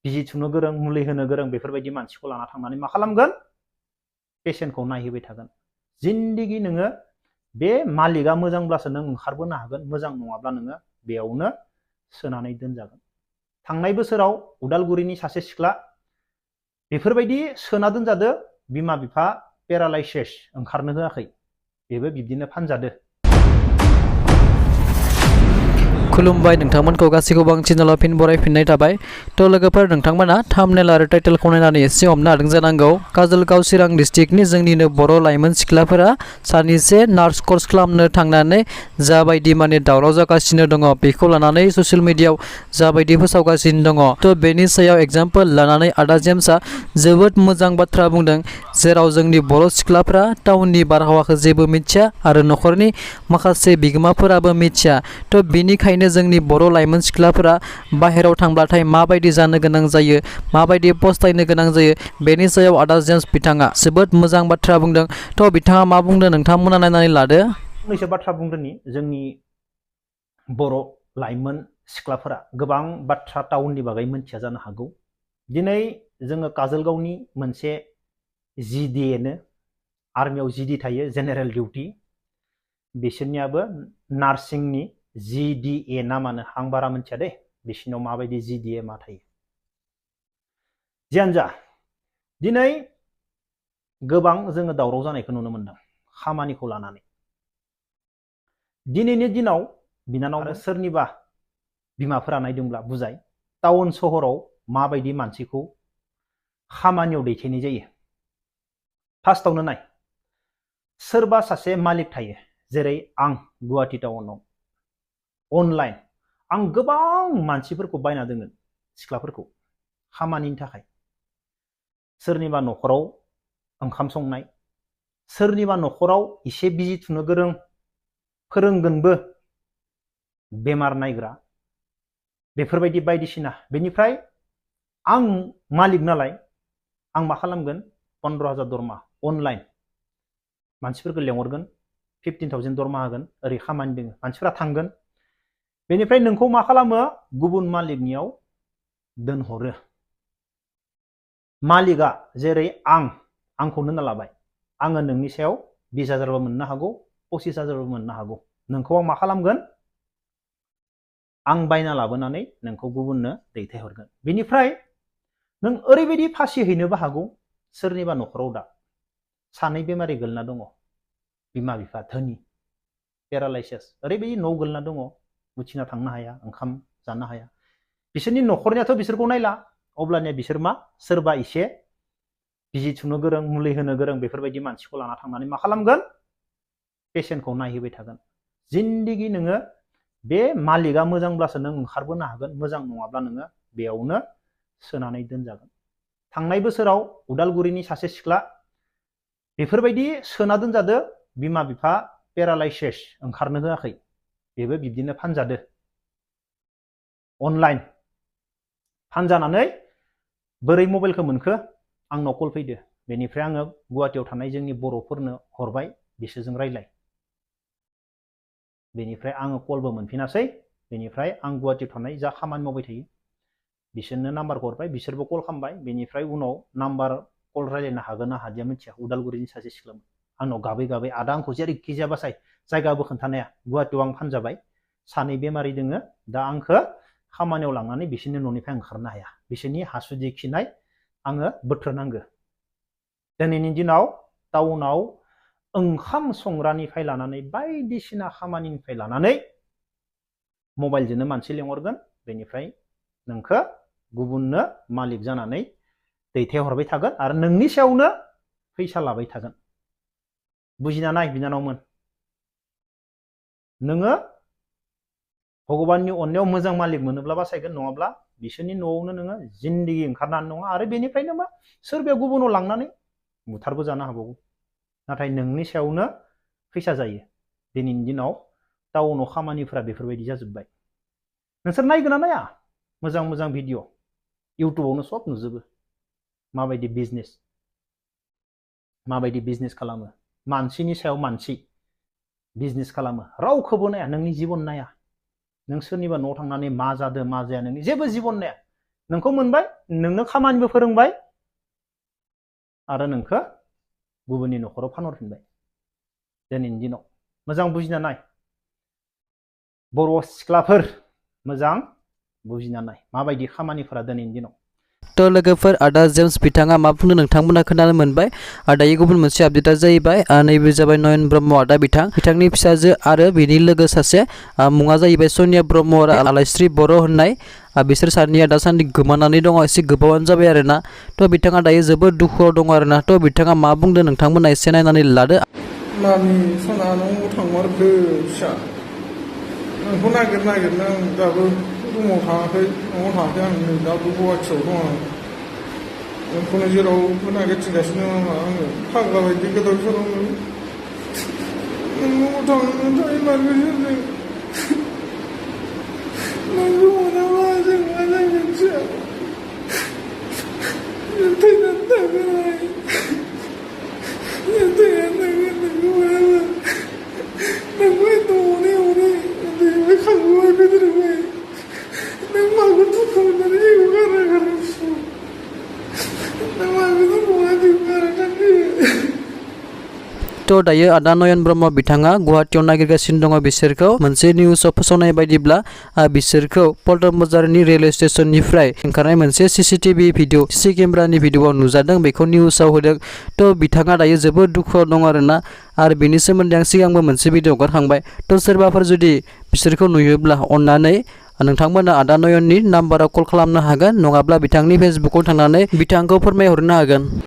बिजि थुनो गोरों मुलि होनो गोरों बेफोरबायदि मानसिखौ लाना थांनानै मा खालामगोन पेशेन्टखौ नायहोबाय थागोन जिन्दगि नोङो बे मालिकआ मोजांब्लासो नों ओंखारबोनो हागोन मोजां नङाब्ला नोङो बेयावनो सोनानै दोनजागोन थांनाय बोसोराव उदालगुरिनि सासे सिख्ला बेफोरबायदि सोना दोनजादो बिमा बिफा पेरालाइसिस ओंखारनो होआखै बेबो बिब्दिनो फानजादो खुलुमबाय नोंथांमोनखौ गासैखौबो आं चेनेलाव फिन बरायफिननाय थाबाय थ' लोगोफोर नोंथांमोना थाम्बनेल आरो टाइटेलखौ नायनानै एसे हमनो हादों जानांगौ काजलगाव चिरां डिस्ट्रिक्टनि जोंनिनो बर' लाइमोन सिख्लाफोरा सानैसे नार्स कर्स खालामनो थांनानै जाबायदि माने दावराव जागासिनो दङ बेखौ लानानै ससियेल मिडियायाव जाबायदि फोसावगासिनो दङ थ' बेनि सायाव एग्जाम्पल लानानै आदा जेम्सआ जोबोद मोजां बाथ्रा बुंदों जेराव जोंनि बर' सिख्लाफोरा टाउननि बारहावाखौ जेबो मिथिया आरो न'खरनि माखासे बिगोमाफोराबो मिथिया थ' बेनिखायनो जोंनि बर' लाइमोन सिख्लाफोरा बाहेरायाव थांब्लाथाय माबायदि जानो गोनां जायो माबायदि पस्तायनो गोनां जायो बेनि सायाव आदा जेम्स बिथाङा जोबोद मोजां बाथ्रा बुंदों थ' बिथाङा मा बुंदों नोंथांमोना नायनानै लादो फंनैसो बाथ्रा बुंदोंनि जोंनि बर' लाइमोन सिख्लाफोरा गोबां बाथ्रा टाउननि बागै मिथिया जानो हागौ दिनै जोङो काजलगावनि मोनसे जिडिएनो आर्मियाव जिडि थायो जेनेरेल डिउटि बिसोरनियाबो नार्सिंनि जिडिए नामानो आं बारा मिथिया दे बिसोरनाव माबायदि जिडिए मा थायो जियानो जा दिनै गोबां जोङो दावराव जानायखौ नुनो मोनदों खामानिखौ लानानै दिनैनि दिनाव बिनानाव आरो सोरनिबा बिमाफोरा नायदोंब्ला बुजाय टाउन सहराव माबायदि मानसिखौ खामानियाव दैथायनाय जायो फार्स्टआवनो नाय सोरबा सासे मालिक थायो जेरै आं गुवाहाटि टाउनाव अनलाइन आं गोबां मानसिफोरखौ बायना दोनो सिख्लाफोरखौ खामानिनि थाखाय सोरनिबा न'खराव ओंखाम संनाय सोरनिबा न'खराव एसे बिजि थुनो गोरों फोरोंगोनबो बेमार नायग्रा बेफोरबायदि बायदिसिना बेनिफ्राय आं मालिक नालाय आं मा खालामगोन 15,000 दरमा अनलाइन मानसिफोरखौ लेंहरगोन 15,000 दरमा होगोन ओरै खामानि दङ मानसिफोरा थांगोन बेनिफ्राय नोंखौ मा खालामो गुबुन मालिकनियाव दोनहरो मालिकआ जेरै आंखौनो होनना लाबाय आङो नोंनि सायाव 20,000बो मोननो हागौ 25,000बो मोननो हागौ नोंखौ आं मा खालामगोन आं बायना लाबोनानै नोंखौ गुबुननो दैथायहरगोन बेनिफ्राय नों ओरैबायदि फासिहैनोबो हागौ सोरनिबा न'खराव दा सानै बेमारि गोलैना दङ बिमा बिफा धोनि पेरालाइसिस ओरैबायदि न' गोलैना दङ उथिना थांनो हाया ओंखाम जानो हाया बिसोरनि न'खरनियाथ' बिसोरखौ नायला अब्लानिया बिसोर मा सोरबा एसे बिजि थुनो गोरों मुलि होनो गोरों बेफोरबायदि मानसिखौ लाना थांनानै मा खालामगोन पेशेन्टखौ नायहोबाय थागोन जिन्दगि नोङो बे मालिकआ मोजांब्लासो नों ओंखारबोनो हागोन मोजां नङाब्ला नोङो बेयावनो सोनानै दोनजागोन थांनाय बोसोराव उदालगुरिनि सासे सिख्ला बेफोरबायदि सोना दोनजादो बिमा बिफा पेरालाइसिस ओंखारनो होआखै बेबो बिब्दिनो फानजादो अनलाइन फानजानानै बोरै मबाइलखौ मोनखो आंनाव कल फैदो बेनिफ्राय आङो गुवाहाटियाव थानाय जोंनि बर'फोरनो हरबाय बिसोरजों रायलाय बेनिफ्राय आङो कलबो मोनफिनासै बेनिफ्राय आं गुवाहाटियाव थानाय जा खामानि मावबाय थायो बिसोरनो नाम्बारखौ हरबाय बिसोरबो कल खालामबाय बेनिफ्राय उनाव नाम्बार कल रायलायनो हागोन ना हादिया मिथिया उदालगुरिनि सासे सिख्लामोन आंनाव गाबै गाबै आदा आंखौ जेरैखि जाया बासाय जायगाबो खोन्थानाया गुवाहाटियाव आं फानजाबाय सानै बेमारि दोङो दा आंखौ खामानियाव लांनानै बिसोरनि न'निफ्राय ओंखारनो हाया बिसोरनि हासुदै खिनाय आङो बोथ्रोनांगो दिनैनि दिनाव टाउनाव ओंखाम संग्रानिफ्राय लानानै बायदिसिना खामानिनिफ्राय लानानै मबाइलजोंनो मानसि लेंहरगोन बेनिफ्राय नोंखौ गुबुननो मालिक जानानै दैथायहरबाय थागोन आरो नोंनि सायावनो फैसा लाबाय थागोन बुजिना नाय बिनानावमोन नोङो भगबाननि अननायाव मोजां मालिक मोनोब्ला बासायगोन नङाब्ला बिसोरनि न'आवनो नोङो जिन्दगि ओंखारनानै नङा आरो बेनिफ्रायनो मा सोरबाया गुबुनाव लांनानै बुथारबो जानो हागौ नाथाय नोंनि सायावनो फैसा जायो दिनैनि दिनाव टाउनाव खामानिफोरा बेफोरबायदि जाजोब्बाय नोंसोर नायगोन ना नाया मोजां मोजां भिडिअ इउटुबावनो सब नुजोबो माबायदि बिजनेस खालामो मानसिनि सायाव मानसि बिजनेस खालामो रावखौबो नाया नोंनि जिबन नाया नों सोरनिबा न'आव थांनानै मा जादों मा जाया नोंनि जेबो जिबन नाया नोंखौ मोनबाय नोंनो खामानिबो फोरोंबाय आरो नोंखौ गुबुननि न'खराव फानहरफिनबाय दिनैनि दिनाव मोजां बुजिना नाय बर' सिख्लाफोर मोजां बुजिना नाय माबायदि खामानिफोरा दिनैनि दिनाव तो लोगोफोर आदा जेम्स बिथाङा मा बुंदों नोंथांमोना खोनानो मोनबाय दायो गुबुन मोनसे आपडेटा जाहैबाय नैबे जाबाय नयन ब्रह्म आदा बिथांनि फिसाजो आरो बिनि लोगो सासे मुङा जाहैबाय सनिया ब्रह्म आरो आलायस्रि बर' होननाय बिसोर सानैया दासान्दि गोमानानै दङ एसे गोबावानो जाबाय आरोना तो बिथाङा दायो जोबोद दुखुआव दङ आरोना तो बिथाङा मा बुंदों नोंथांमोना एसे नायनानै लादो मामि सना न'आव थांमारखो फिसा नोंखौ नागिरनो आं दाबो रुमाव थाङाखै न'आव थाङाखै आं नै दाबो गुवाहाटियाव दं आं नोंखौनो जेरावबो नागिरथिंगासिनो आङो फाग्ला बायदि गोदाव सोराव नोंनाव थांनो टाइमारखौ जों नोंखौ मोनाबा जों मा जागोन फिसा जों थैनानै थागोन जों थैनानै थागोन नोंखौ मोनाबा नोंखौ एथ' अनै उन्दैनिफ्राय खांबोबाय फेदेरबाय नों माखौ दुखु मोननानै जोंखौ गारना फिसा नों माखौ दुखु मोननानै जोंखौ गारना थांखो तो दायो आदा नयन ब्रह्म बिथाङा गुवाहाटियाव नागिरगासिनो दङ बिसोरखौ मोनसे निउसाव फोसावनाय बायदिब्ला बिसोरखौ पल्टन बाजारनि रेलवे स्टेशननिफ्राय ओंखारनाय मोनसे सीसीटीवी भिडिअ सीसी केमेरानि भिडिअआव नुजादों बेखौ निउसाव होदों तो बिथाङा दायो जोबोद दुखुआव दं आरोना आरो बेनि सोमोन्दै आं सिगांबो मोनसे भिडिअ हगारखांबाय तो सोरबाफोर जुदि बिसोरखौ नुयोब्ला अन्नानै नोंथांमोना आदा नयननि नाम्बाराव कल खालामनो हागोन नङाब्ला बिथांनि फेसबुकआव थांनानै बिथांखौ फोरमायहरनो हागोन।